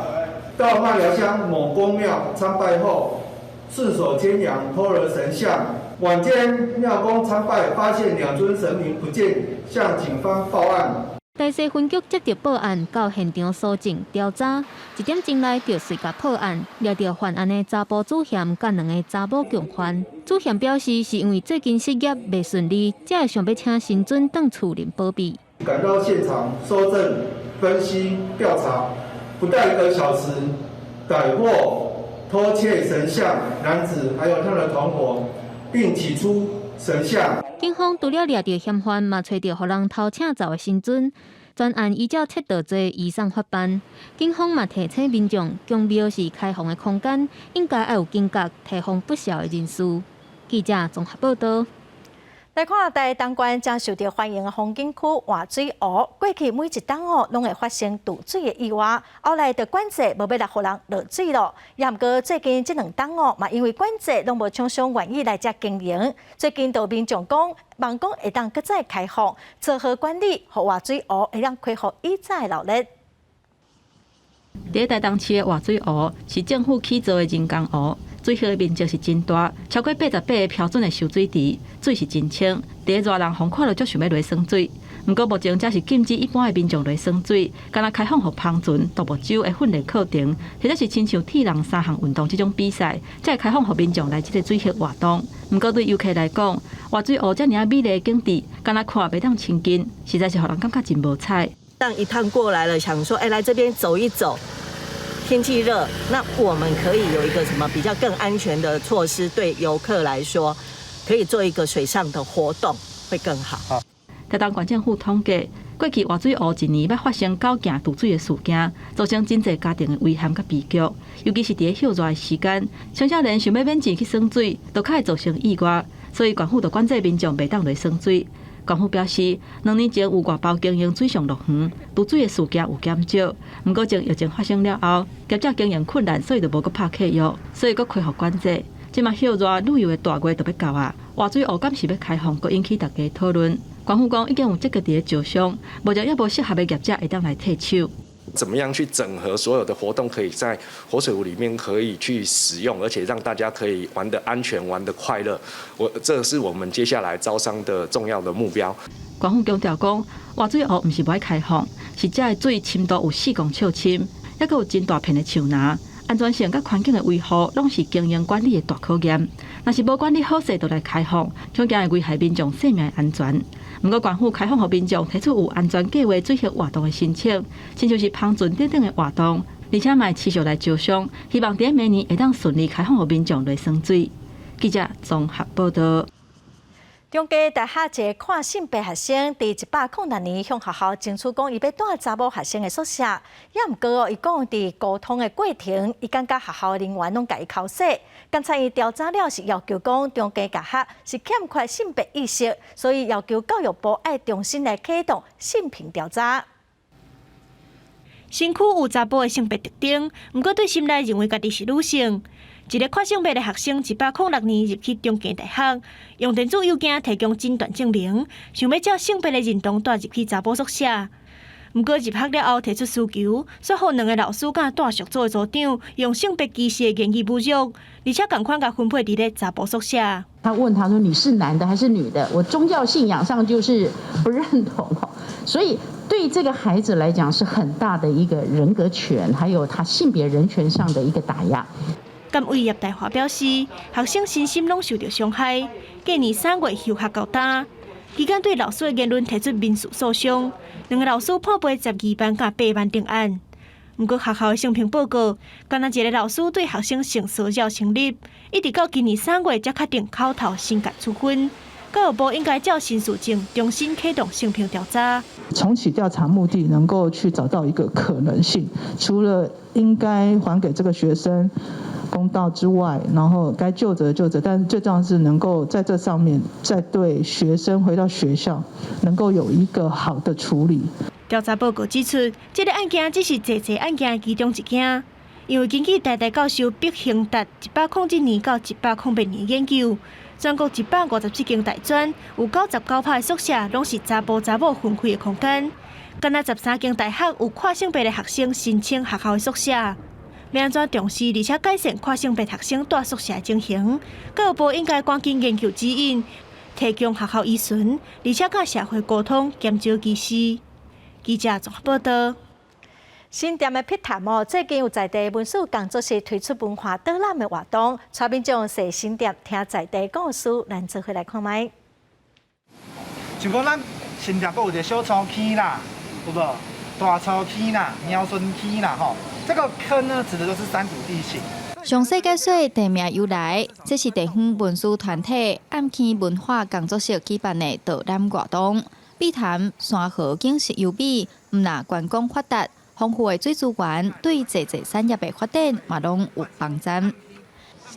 到麥寮鄉某宮廟參拜後，順手牽羊偷了神像。晚間廟公參拜，發現兩尊神明不見，向警方報案。台西分局接到報案，到現場搜證調查，一點鐘內就隨共破案，掠著犯案的查埔主嫌佮兩个查某共犯。主嫌表示，是因為最近失業袂順利，才會想欲請神尊轉厝裡保庇。趕到現場搜證、分析、調查，不到一個小時，逮獲偷竊神像男子，還有他的同夥。並取出神像。警方除了掠著嫌犯，嘛揣著予人偷請走的神尊，全案依照竊盜罪移送法辦。警方嘛提醒民眾，宮廟是開放的空間，應該愛有警覺，提防不肖的人士。記者綜合報導。來看台東縣誠受著歡迎的風景區活水湖，過去每一冬哦，攏會發生墮水的意外，後來就管制無欲來予人落水囉。也毋過最近這兩冬哦，嘛因為管制攏無廠商願意來遮經營，最近就有民眾講，望講會當閣再開放，做好管理，予活水湖會當恢復以早的熱鬧。佇台東市的活水湖是政府起造的人工湖。水域的面積是真大，超過88個標準的泅水池，水是真清。佇熱人予看著足想欲落耍水。毋過目前遮是禁止一般的民眾落耍水，干焦開放予帆船、獨木舟的訓練課程，或者是親像鐵人三項運動這種比賽，才會開放予民眾來這个水域活動。毋過對遊客來講，活水湖遮爾仔美麗的景致，干焦看袂當親近，實在是予人感覺真無彩。當一趟過來了，想說，欸，來這邊走一走。天氣熱，那我們可以有一個什麼比較更安全的措施，對遊客來說，可以做一個水上的活動，會更好。台東縣政府統計，過去活水湖一年欲發生九件墮水的事件，造成真濟家庭的遺憾佮悲劇。尤其是佇咧暑熱的時間，青少年想欲免錢去耍水，都較會造成意外。所以縣府就管制民眾袂當來耍水。縣府表示，2年前有外包經營水上樂園，堵水的事件有減少。毋過從疫情發生了後，業者經營困難，所以就無閣拍契約，所以閣恢復管制。這馬歇熱旅遊的大月就欲到啊，活水湖敢是欲開放，閣引起大家討論。縣府講已經有積極佇咧招商，目前猶無適合的業者會當來替手。怎麼樣去整合所有的活動，可以在活水湖裡面可以去使用，而且讓大家可以玩得安全、玩得快樂。我這是我們接下來招商的重要的目標。縣府強調講，活水湖毋是無愛開放，是遮的水深度有4公尺深，猶閣有真大片的樹林，安全性佮環境的維護，攏是經營管理的大考驗。若是無管理好勢，就來開放，恐驚會危害民眾生命的安全。毋過，縣府開放予民眾提出有安全計畫水域活動的申請，親像是帆船等等的活動，而且嘛會持續來招商，希望佇明年會當順利開放予民眾來耍水。記者綜合報道。中興大學一個跨性別學生，佇106年向學校爭取講，伊欲蹛查某學生的宿舍，也毋過哦，伊講佇溝通的過程，伊感覺學校人員攏共伊剾洗。監察院調查了是要求講，中興大學是欠缺性別意識，所以要求教育部愛重新來啟動性平調查。身軀有查埔的性別特徵，毋過對心內認為家己是女性。一个跨性別的學生，106年入去中興大學，用電子郵件提供診斷證明，想欲照性別的認同蹛入去查埔宿舍。毋過入學了後提出需求，煞予兩个老師佮蹛宿組的組長用性別歧視的言語侮辱，而且仝款共分配佇咧查埔宿舍。他問他說：你是男的還是女的？我宗教信仰上就是不認同，所以對這個孩子來講是很大的一個人格權，還有他性別人權上的一個打壓。監委葉大華表示，學生身心攏受著傷害。過年3月休學到今，期間對老師的言論提出民事訴訟，兩个老師判賠12萬佮8萬定案。毋過學校的性平報告，干焦一个老師對學生性騷擾成立，一直到今年3月才確定口頭懲戒處分。教育部應該照新事證重新啟動性平調查。重啟調查目的能夠去找到一個可能性，除了應該還給這個學生公道之外，然後該究責究責，但是最重要是能夠在這上面再對學生回到學校能夠有一個好的處理。調查報告指出，這个案件只是濟濟案件其中一件，因為根據台大教授畢興達101年到108年研究，全國157間大專有99%的宿舍攏是查埔查某分開的空間，干焦13間大學有跨性別的學生申請學校的宿舍。欲按怎重視，而且改善跨性別學生蹛宿舍的情形，教育部應該趕緊研究指引，提供學校依循，而且佮社會溝通，減少歧視。記者綜合報道。新店的碧潭哦，最近有在地文史工作室推出文化導覽的活動，帶民眾踅新店聽在地故事，咱做伙來看覓。像講咱新店閣有一个小粗坑啦，有無？大粗坑啦，鳥孫坑啦，吼，這個坑呢，指的就是山谷地形。詳細解說地名由來，這是地方文史團體暗坑文化工作室舉辦的導覽活動。碧潭山河景色優美，毋但觀光發達，豐富的水資源對濟濟產業的發展嘛攏有幫助。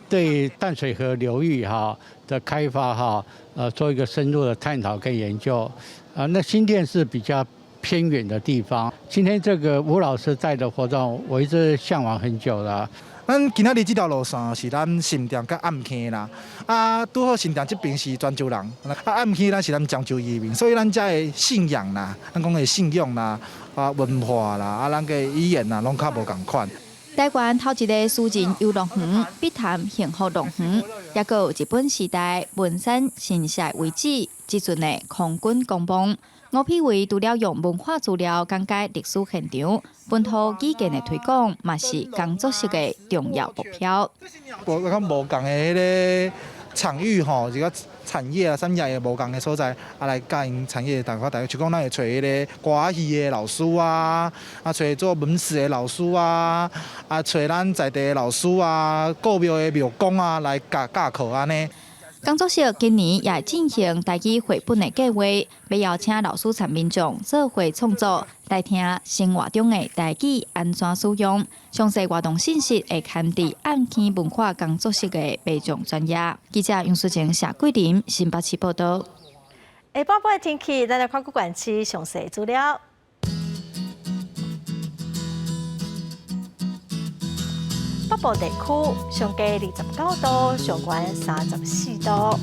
對淡水河流域哈的開發哈，做一個深入的探討跟研究。啊，那新店是比較偏遠的地方。今天這個吳老師帶的活動，我一直嚮往很久了。咱今仔日這條路線是咱新店佮暗坑啦，啊，拄好新店這邊是泉州人，啊暗坑咱是咱漳州移民，所以咱遮的信仰啦，咱講的信仰啦，啊文化啦，啊咱个語言啦，攏較無仝款。台灣頭一个私人遊樂園碧潭幸福樂園，猶閣有日本時代文山神社遺址，這陣的空軍公墓。吳丕偉除了用文化資料講解歷史現場，本土語言的推廣嘛是工作室的重要目標。我講無仝的彼个場域吼，這個產業啊，產業的無仝的所在，啊來教𪜶產業大家大家，就講咱會揣彼个歌仔戲的老師啊，啊揣做文史的老師啊，啊揣咱在地的老師啊，古廟的廟公啊來教教課按呢。工作室今年也進行台語繪本的計劃，欲邀請老師參民眾做伙創作，來聽生活中的台語按怎使用。詳細活動信息會刊佇暗坑文化工作室的民眾專頁。記者楊淑晴、謝桂林新北市報道。下半晡的天氣，咱來看各縣市詳細資料。北部地區上低29度，上懸34度。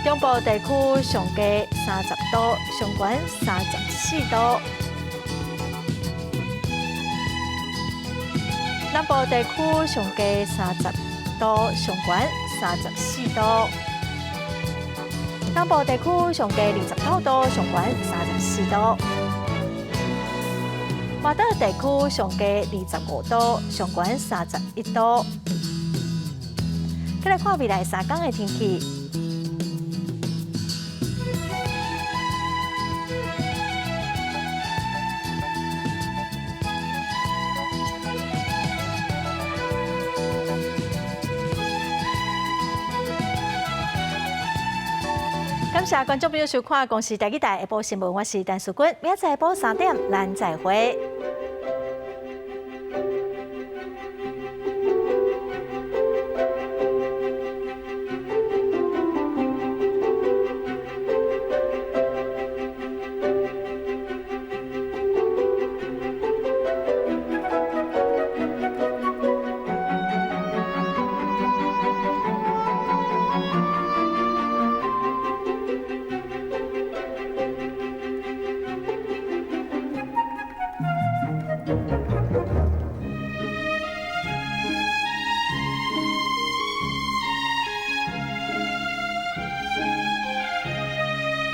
中部地區上低30度，上懸34度。南部地區上低30度，上懸34度。東部地區上低29度，上懸34度。外島地區上低25度，上懸31度。再來看未來3天的天氣。感謝觀眾朋友收看《公視台語台》下晡新聞，我是陳淑君，明仔載下晡3點，咱再會。